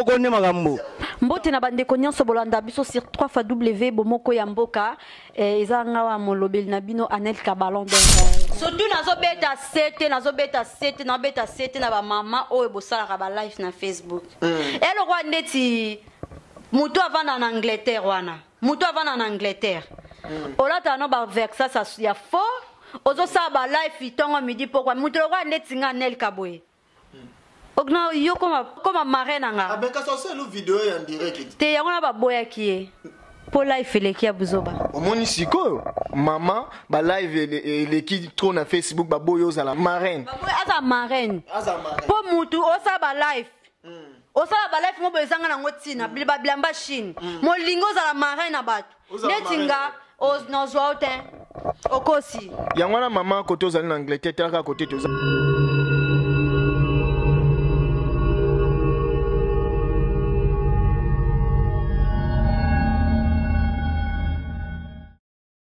Bomoko nde makambo. Mbote na bandeko nyonso bolanda biso sur 3 fois W Bomoko ya mboka. Eh, eza nga wa molobeli na bino Anelka Ballon d'Or. Surtout nazobeta sete, nazobeta sete, nazobeta sete na ba mama oyo bosalaka ba live na Facebook. Eloko wana ndeti moto avanda na Angleterre wana. Moto avanda na Angleterre. Olata no ba Versace ya faux, ozosala ba live ntongo midi pokwa. Moto lokola ndeti nga Anelka boye. Okna yo koma koma marin na nga. Ah ben kasi osala video ya direct. Te yango na baboyaki ye. Po live eleki ya buzoba. Omoni sikoyo mama ba live eleki trop na Facebook baboyi ozala marraine. Baboyi aza marraine. Aza marraine. Po mutu osala ba live. Osala ba live mo boye ezanga nango ntina. Ba bilamba Chine. Molingo ozala marraine na bato. Neti nga nazwa yo te. Okosi. Yango wana mama kote ozali na Angleterre talaka kote toza.